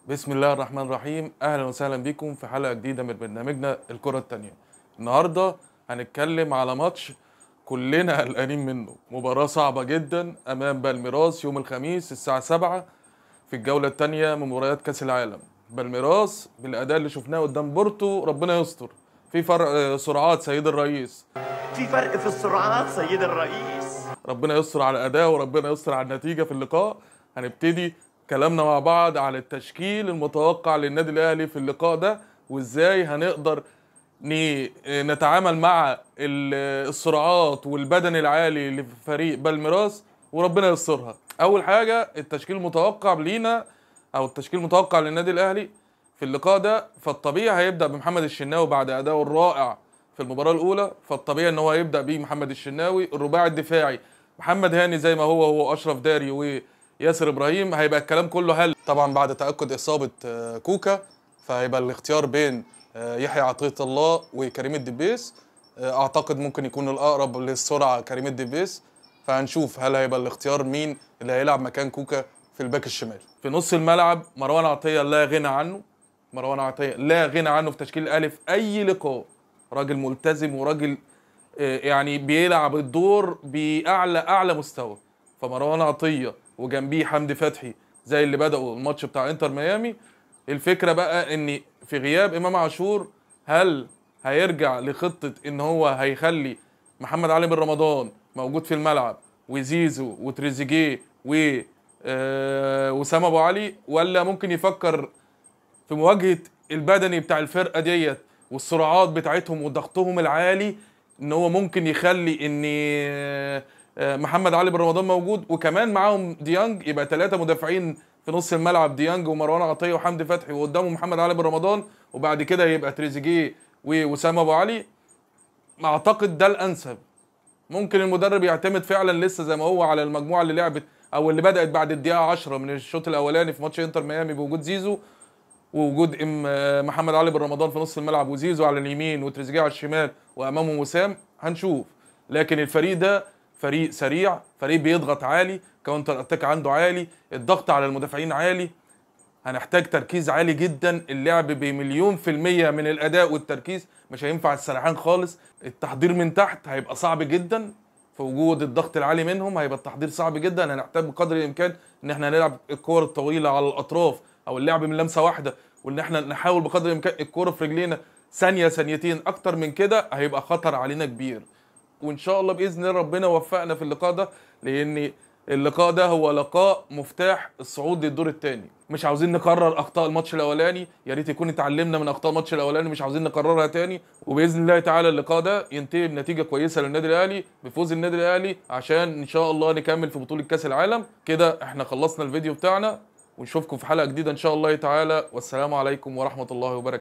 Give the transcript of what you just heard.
بسم الله الرحمن الرحيم. اهلا وسهلا بكم في حلقة جديدة من برنامجنا الكره الثانية. النهارده هنتكلم على ماتش كلنا قلقانين منه، مباراة صعبة جدا امام بالميراس يوم الخميس الساعة 7 في الجولة الثانية من مباريات كاس العالم. بالميراس بالاداء اللي شفناه قدام بورتو ربنا يستر، في فرق سرعات سيد الرئيس، في فرق في السرعات سيد الرئيس. ربنا يستر على الاداء وربنا يستر على النتيجة في اللقاء. هنبتدي كلامنا مع بعض على التشكيل المتوقع للنادي الاهلي في اللقاء ده، وازاي هنقدر نتعامل مع السرعات والبدن العالي لفريق بالميراس وربنا يسترها. اول حاجة التشكيل المتوقع لينا او التشكيل المتوقع للنادي الاهلي في اللقاء ده، فالطبيعي هيبدا بمحمد الشناوي بعد اداؤه الرائع في المباراة الاولى، فالطبيعي ان هو هيبدا بيه محمد الشناوي. الرباعي الدفاعي محمد هاني زي ما هو اشرف داري وياسر ابراهيم. هيبقى الكلام كله هل طبعا بعد تاكد اصابه كوكا فهيبقى الاختيار بين يحيى عطية الله وكريم الدبيس. اعتقد ممكن يكون الاقرب للسرعه كريم الدبيس، فهنشوف هل هيبقى الاختيار مين اللي هيلعب مكان كوكا في الباك الشمال. في نص الملعب مروان عطية لا غنى عنه، مروان عطية لا غنى عنه في تشكيل الاهلي في اي لقاء. راجل ملتزم وراجل يعني بيلعب الدور باعلى اعلى مستوى. فمروان عطية وجنبيه حمدي فتحي زي اللي بدأوا الماتش بتاع انتر ميامي. الفكرة بقى ان في غياب امام عاشور هل هيرجع لخطة ان هو هيخلي محمد علي بن رمضان موجود في الملعب وزيزو وتريزيجيه و وسام ابو علي، ولا ممكن يفكر في مواجهة البدني بتاع الفرقة ديت والسرعات بتاعتهم وضغطهم العالي ان هو ممكن يخلي ان محمد علي بن رمضان موجود وكمان معاهم ديانج، يبقى 3 مدافعين في نص الملعب، ديانج ومروان عطية وحمدي فتحي وقدامهم محمد علي بن رمضان، وبعد كده يبقى تريزيجيه ووسام ابو علي. اعتقد ده الانسب. ممكن المدرب يعتمد فعلا لسه زي ما هو على المجموعة اللي لعبت او اللي بدات بعد الدقيقة 10 من الشوط الاولاني في ماتش انتر ميامي بوجود زيزو ووجود محمد علي بن رمضان في نص الملعب وزيزو على اليمين وتريزيجيه على الشمال وامامه وسام. هنشوف، لكن الفريق ده فريق سريع، فريق بيضغط عالي، counter attack عنده عالي، الضغط على المدافعين عالي، هنحتاج تركيز عالي جدا، اللعب ب1,000,000% من الاداء والتركيز، مش هينفع السرحان خالص. التحضير من تحت هيبقى صعب جدا في وجود الضغط العالي منهم، هيبقى التحضير صعب جدا. هنحتاج بقدر الامكان ان احنا نلعب الكور الطويلة على الاطراف او اللعب من لمسه واحدة، وان احنا نحاول بقدر الامكان الكورة في رجلينا ثانية ثانيتين، اكتر من كده هيبقى خطر علينا كبير. وان شاء الله باذن الله ربنا وفقنا في اللقاء ده، لان اللقاء ده هو لقاء مفتاح الصعود للدور الثاني. مش عاوزين نكرر اخطاء الماتش الاولاني، يا ريت يكون اتعلمنا من اخطاء الماتش الاولاني، مش عاوزين نكررها تاني. وباذن الله تعالى اللقاء ده ينتهي بنتيجة كويسة للنادي الاهلي، بفوز النادي الاهلي، عشان ان شاء الله نكمل في بطوله كاس العالم. كده احنا خلصنا الفيديو بتاعنا، ونشوفكم في حلقة جديدة ان شاء الله تعالى، والسلام عليكم ورحمة الله وبركاته.